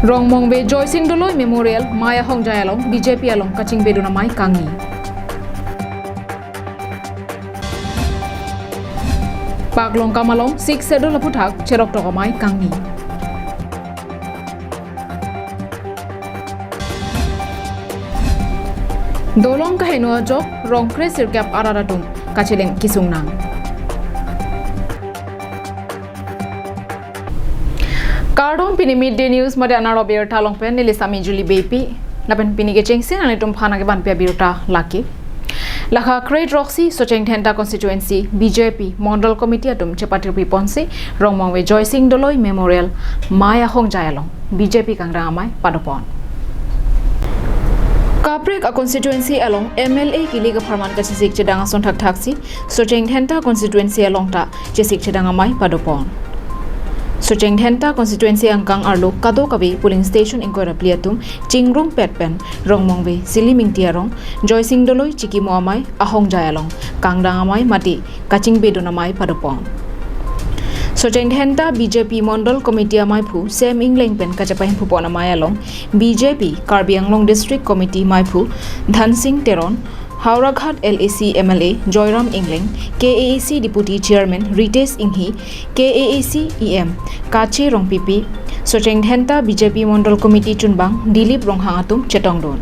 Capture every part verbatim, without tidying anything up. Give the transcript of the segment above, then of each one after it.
Rongmongve Joysing Doloi Memorial Mei Ahongjai along B J P along kachingbedun amei kangni. Paklongkam along Sixth Schedule aphuthak cheroktok amei kangni. Dolong kaheno ajok rong kre sirkep arat atum kacheleng kesung nang. Kardom, pini Midday News mate anaro abirta along pen neli Sami Julie Beypi. Lapen pini kechengsi nanglitum aphan nangkevanpi abirta lake. Lakha kre throksi Socheng Dhenta Constituency B J P Mondol Committee atum chepatirpi ponsi Rongmongve Joysing Doloi Memorial Mei Ahongjai along B J P kangdang amei padopon. Kaprek a constituency along M L A kilik apharman kachesik chedang ason thakthaksi Socheng Dhenta constituency along ta chesik chedang amei padopon. Socheng Dhenta constituency angkang arlo kadokave polling station ingkoi ra phli atum chingrumpet pen Rongmongve Silim Ingti arong Joysing Doloi chikimo amei ahongjai along kangdang amei mate kachingbedun amei padopon. Socheng Dhenta B J P Mondol Committee ameiphu Sem Engleng pen kachepahimphu pon amei along B J P Karbi Anglong District Committee meiphu Dhansing Teron, Howraghat L A C M L A Joyram Engleng, K A A C Deputy Chairman Ritesh Enghi, K A A C E M Kache Rongpipi, Socheng Dhenta B J P Mondol Committee chunbang Dilip Ronghang atum chetongdun.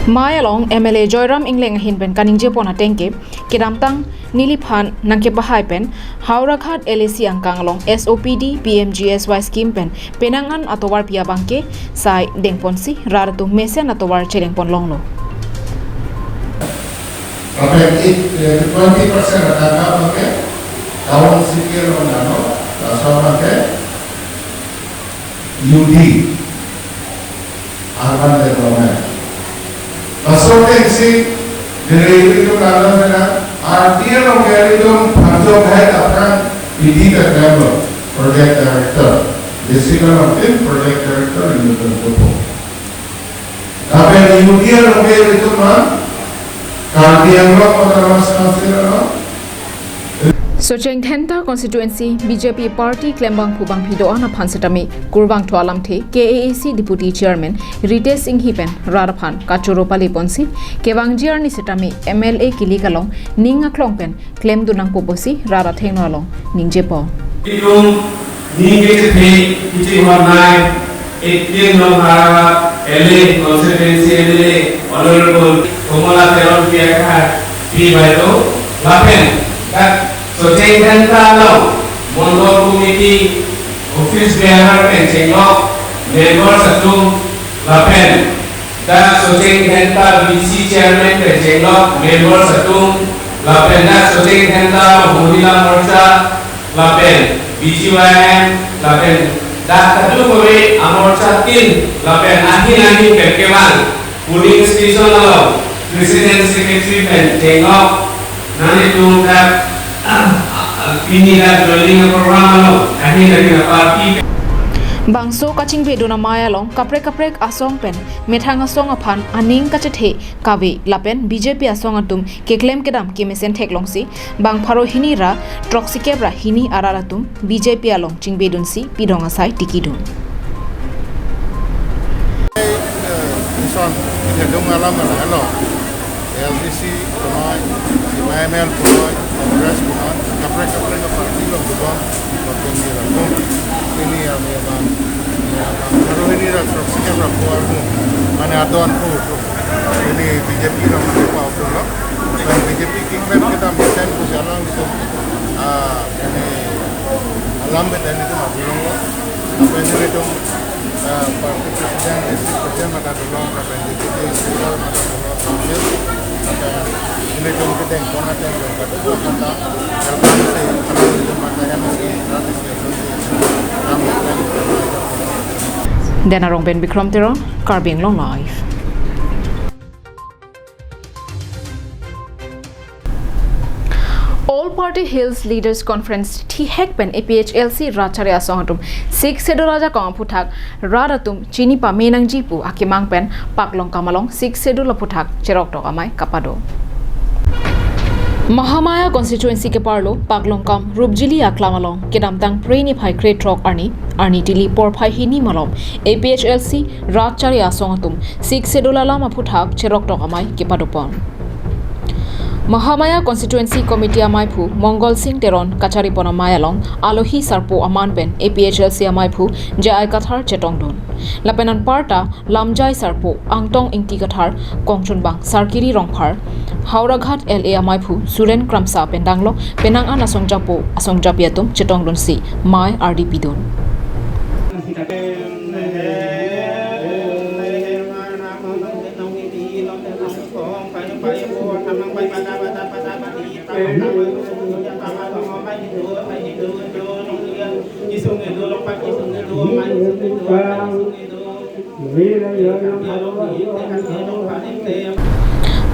Mei along M L A Joyram Engleng ahin pen kaningjepon ateng ke, kedamtang neliphan nangkepahai pen Howraghat L A C angkang along S O P D P M G S Y scheme pen penang an atovar pi abang ke sai dengponsi rat atum mesen atovar chedengpon longlo. Lapen it, eh, twenty percent atangka abang ke town city along dano, laso abang ke U D, urban development. Laso atengsi, dere ilitum dano sena, R D along ke ilitum phanjok hai aphrang P D kaklem lo, project director. District along tin project director ilitum tupo. Lapen U D along ke ilitum ma, Karbi Anglong Autonomous Council along, Socheng Dhenta Constituency B J P Party klembangphu bangphi do-an aphan setame kurvangthu alamthe K A A C Deputy Chairman Ritesh Enghi pen rat aphan kachoro paleponsi kevangji arni setame M L A kilik along ning aklong pen klemdun nangpo pusi rat athengno along ningjepo. Itum ning kechethe kithi hornai eighteen number Howraghat L A constituency M L A Honorable Kamola Teron P I Kha P Y to lapen dak Socheng Dhenta along Mondol Committee office bearer pen chenglok members atum lapen dak Socheng Dhenta B C chairman pen chenglok members atum lapen dak Socheng Dhenta Mahila Morcha lapen B G Y M lapen dak kadokave amorcha tin lapen ahin ahin pen kevang polling station along president secretary pen chenglok nanglitum dak pini dak joining program along ahin ahin aparty. Bangso kachingbedun amei along kaprek kaprek asong pen methang asong aphan aning kachethe kave lapen B J P asong atum keklem kedam kemesen theklongsi bang pharo hini ra throksikep ra hini arat atum B J P along chingbedunsi pidong asai tikidun. Mission kedung alam ala helo. L D C punoi, C P I M L punoi, Congress punoi, kaprek kaprek aparty along dubon, lapen ni latum. Ini ami abang, ya abang, pharo hini ra throksikep ra pho armu, mane adon pho. Ini B J P along mane pau pho lo. Lapen B J P keklem kedam mesen pusi alanglitum, ah, ini alam beda ilitum abulong lo. Lapen ilitum, ah, party president, district president mata dulong, lapen deputy speaker mata dulong, council, lapen ilitum kedengpon ateng dong kata dua kata, welcome si alanglitum mata M C, Rani si, M C, kami, kami, kami. Dena Rongben Bikrom Teron, Karbi Anglong Live. All Party Hills Leaders Conference thihek pen A P H L C rat chari asong atum Sixth Schedule ajakong aphuthak rat atum chini pame nangji pu akemang pen Paklongkam along Sixth Schedule aphuthak cheroktok amei kapado. Mahamaya constituency keparlo Paklongkam Rupjili aklam along kedamtang Phre niphai krethrok arni, arni tili porphai hini malom A P H L C rat chari asong atum Sixth Schedule alam aphuthak cheroktok amei kepadopon. Mahamaya Constituency Committee ameiphu Mongol Sing Teron kacharipon amei along alohi sarpo aman pen A P H L C ameiphu J I Kathar chetongdun. Lapen anparta lamjai sarpo Angtong Ingti Kathar, kongchunbang Sarkiri Rongphar, Howraghat L A ameiphu Suren Kramsa pen danglo penang an asong japo asong japi atum chetongdunsi mei ardi pidun.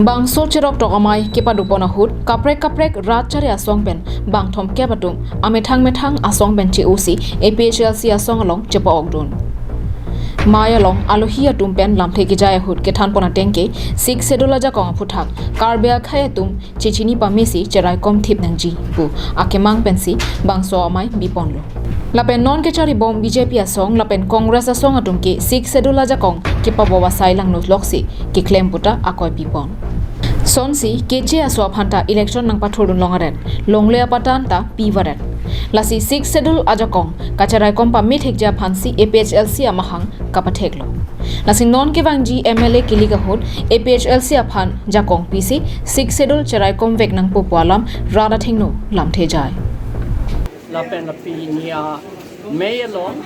Bangso cheroktok amei kepadopon ahut kaprek kaprek rat chari asong pen bangthom kep atum amethang methang asong pen che-osi A P H L C asong along chepa-okdun. Mei along alohi atum pen lamthe kejai ahut kethanpon ateng ke Sixth Schedule ajakong aphuthak Karbi akhei atum chechini pamesi cheraikom thip nangji pu akemang pensi bangso amei biponlo. Lapen non kecharibom B J P asong lapen Congress asong atum ke Sixth Schedule ajakong kepabom asai langno loksi keklem puta akoi pipon. Sonsi keche aso aphanta election nangpathurdun long aret, longle apatan ta pivaret. Lasi Sixth Schedule ajakong kacheraikom pame thekji aphansi A P H L C amahang kapatheklo. Lasi non kevangji M L A kilik ahut A P H L C aphan jakong pisi Sixth Schedule cheraikom vek nangpo pu alam rat athengno lamthe jai. Lapen pini amei along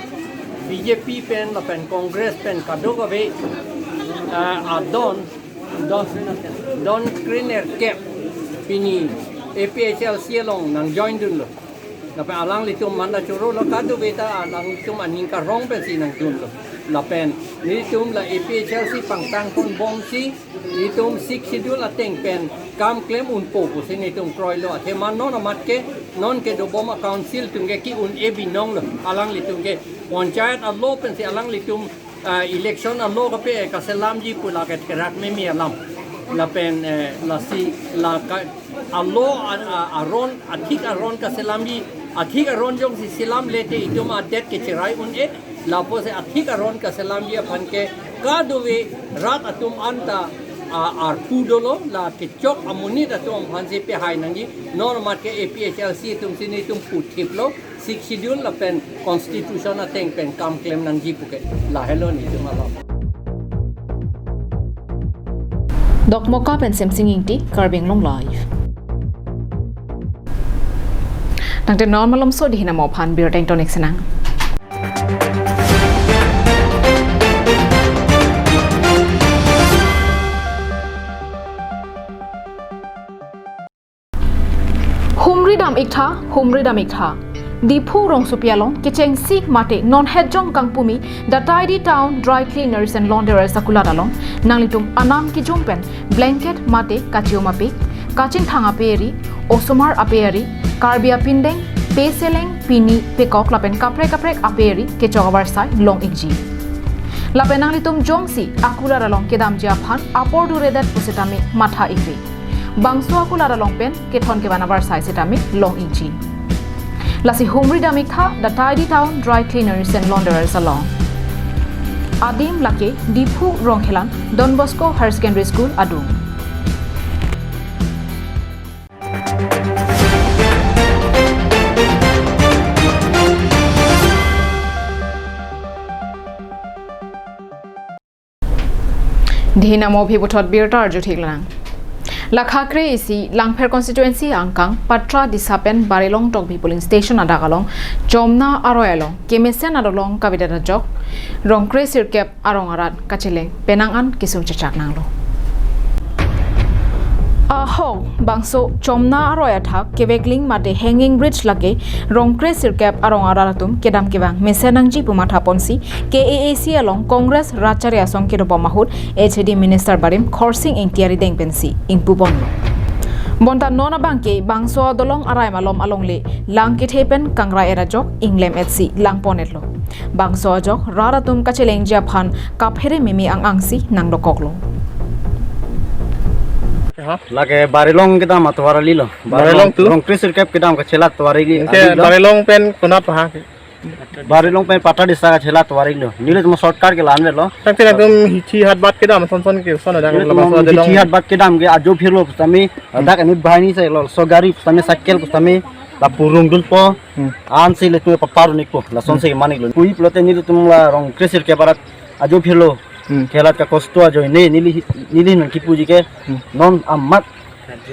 B J P pen lapen Congress pen kadokave, ah, adon, don, don krenerkep pini A P H L C along nangjoindunlo. Lapen alanglitum manda choro lo, kadokave ta alanglitum aning karong pensi nangdunlo. Lapen nelitum la A P H L C pangthang ponbomsi nelitum Sixth Schedule ateng pen kam klem unpo pusi nelitum kroilo. Athema non amat ke non kedobom a-council atum ke ki-un-e binonglo. Alanglitum ke panchayat alo pensi alanglitum, ah, election alo kape kaselamji pu lake therak meme alam. Lapen, eh, lasi laka alo a, a, aron, athik aron kaselamji, athik aron jongsi selamle te itum adet ke cherai un-e, lapusi athik aron kaselamji aphan ke kadokave rat atum anta, a, arpu dolo, la kechok amonit atum aphansi pehai nangji, non amat ke A P H L C atumsi nelitum puthiplo, Sixth Schedule lapen Constitution ateng pen kam klem nangji puke. Lahelo nelitum alam. Dokmoka pen Semsing Ingti, Karbi Anglong Live. Tangte non malomso dihina mo aphan birta ingtonik senang. Humri dam iktha, humri dam iktha. Diphu rongsopi along kechengsi mate non hetjong kangpumi the Tidy Town Dry Cleaners and Launderers akulat along nanglitum anam kijum pen blanket mate kachium ape, kachingthang ape eri, osomar ape eri, Karbi apindeng, peseleng, pini, pekok lapen kaprek kaprek ape eri kechok avarsai long ikji. Lapen nanglitum jongsi akulat along kedamji aphan apor duredet pusitame matha ikri. Bangso akulat along pen kethon kevan avarsai sitame long ikji. Lasi humri dam iktha the Tidy Town Dry Cleaners and Launderers along. Adim lake Diphu Rongkhelan Don Bosco Higher Secondary School adung. Dihina mo aphi puthot birta arju thik lang. Lakha kre-isi Langpher constituency angkang Patra Disa pen Barilong Tokbi polling station adak along Chomna aroi along kemesen adolong kavedet ajok rong kre sirkep arong arat kacheleng penang an kesung chechak nanglo. Ahok bangso Chomna aroi athak kevekling mate hanging bridge lake rong kre sirkep arong arat atum kedam kevang mesen nangji pu matha ponsi K A A C along Congress rat chari asong kedobom ahut H A D minister barim Khorsing Ingti arideng pensi ingpu ponlo. Bonta non abangke bangso adolong arai malom alongle lang kethe pen kangrai et ajok inglem etsi langpon etlo. Bangso ajok rat atum kachelengji aphan kaphere meme ang-angsi nangdokoklo. Lake Barilong kedam atovar ali lo. Barilong tu? Rong kre sirkep kedam kachelat tovar ali. Anke ali lo. Barilong pen konat paha? Barilong pen Patadisa kachelat tovar ali lo. Nelitum shortcut ke la-an avelo. Tangte nangtum hithi hat bat kedam son son ke son adang. Nelitum labangso adolong hithi hat bat kedam ke ajo phirlo pusitame, hmm, dak ani bahini se lo, so gari pusitame, cycle pusitame, lapu rungdunpo. Hmm. Ansi nelitum paparnikpo, lasonsi, hmm, maniklo. Puji pulote nelitum la rong kre sirkep arat ajo phirlo. Hmm. Chelat kakosto ajoine neli, neli nangkipuji ke, hmm, non amat,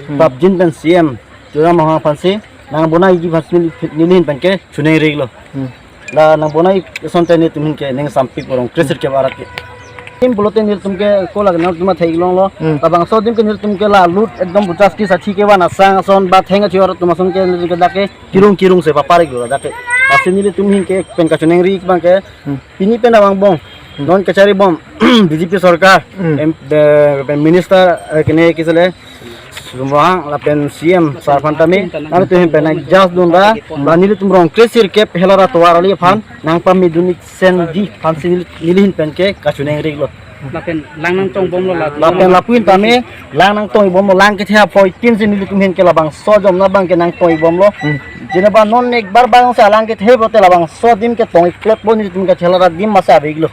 hmm, prapjin pen C M Tuliram Ronghang aphansi nangbonaiji aphansi neli, neli ahin pen ke choningri-iklo. Hmm. La nangbonai asonte nelitum ahin ke ning sampik rong kre sirkep arat ke. Dim pulote nelitum ke ko lake nangtum athai longlo. Hmm. Labangso adim ke nelitum ke la lut ekdom butas ki sathi kevan asang ason ba theng athi arat atum ason ke nelitum ke dak ke kirung kirung si papar-iklo dak ke. Lasi nelitum ahin ke pen kachoningri abangke, hmm, pini pen abang bong, hmm, non kachari bom B J P sorkar, hmm, em, eh, minister, eh, kene kisale Tuliram Ronghang lapen C M sir aphan tame, nangtum ahin pen adjust dun ra, hmm, ba nelitum rong kre sirkep Helara tovar ali aphan nangpamedun-ik senji aphansi neli, neli ahin pen ke kachoningri-iklo. Lapen lang nangtong bomlo la. Lapen lapu-in tame lang nangtong bomlo, lang kethe aphoitin si nelitum ahin ke labangso ajoine abangke nangtong bomlo. Hmm. Jeneba non ek bar bang sa lang kethe pulote labangso adim ke tong-ik plot bo nelitum ke Helara adim masa ave-iklo.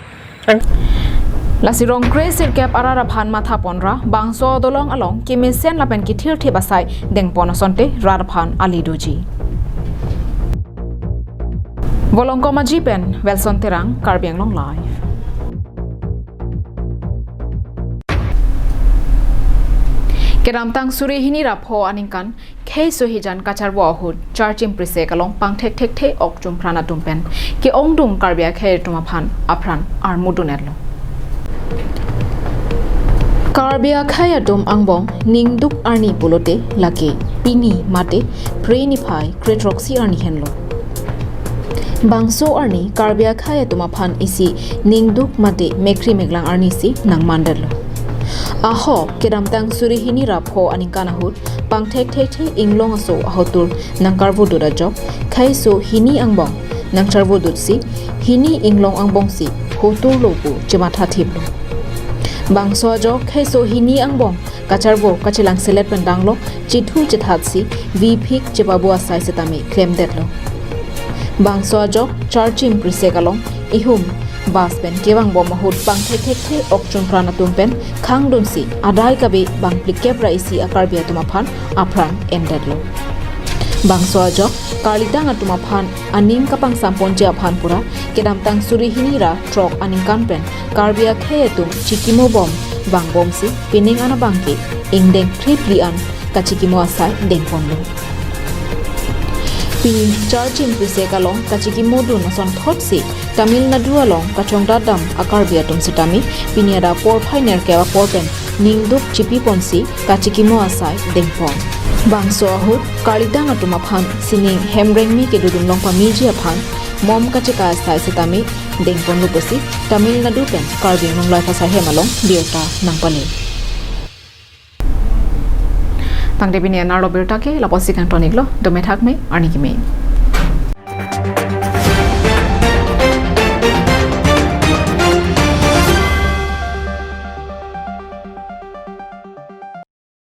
Lasi rong kre sirkep arat aphan mathapon ra bangso adolong along kemesen lapen kethirthip asai dengpon asonte rat aphan ali doji. Volongkom Aji pen Wilson Terang, Karbi Anglong Live. Kedamtang suri hini ra pho aningkan kheiso hijan kacharvo ahut Charchim Prisek along pangthek thekthe okchum pran atum pen ke-ongdung Karbi akhei atum aphan apran armudun etlo. Karbi akhei atum angbong ningduk arni pulote lake pini mate Phre niphai kre throksi arni henlo. Bangso arni Karbi akhei atum aphan isi ningduk mate mekkri meklang arni si nangmandetlo. Ahok kedamtang suri hini ra pho aningkan ahut pangthek thekthe inglong aso ahotur nangkarvodut ajok kheiso hini angbong nangcharvodut si hini inglong angbong si hotur lo pu chematha thiplo. Bangso ajok kheiso hini angbong kacharvo kachelang selet pen danglo, chithu chethat si viphik chepabu asai setame klemdetlo. Bangso ajok Charchim Prisek along ihum bus pen kevang bom ahut pangthek thekthe okchum pran atum pen khangdun si adai kave bang phlikep ra isi a-Karbi atum aphan apran endetlo. Bangso ajok karlitang atum aphan aning kapangsamponji aphan pura kedamtang suri hini ra throk aningkan pen Karbi akhei atum chikimo bom vangbom si pining an abangke ingdeng phli phli an kachikimo asai dengponlo. Pini Charchim Prisek along kachikimo dun asonthot si Tamil Nadu along kachongdat dam a-Karbi atum setame pini adap porphai nerkep apor pen ningduk chipipon si kachikimo asai dengpon. Bangso ahut karlitang atum aphan sining hemrengmi kedodun long pameji aphan mom kacheka asai setame dengponlo pusi Tamil Nadu pen Karbi Anglong Live asai hem along birta nangpale. Tangte pini anerlo birta ke lapusi kangton-iklo, dome thakme, arni keme.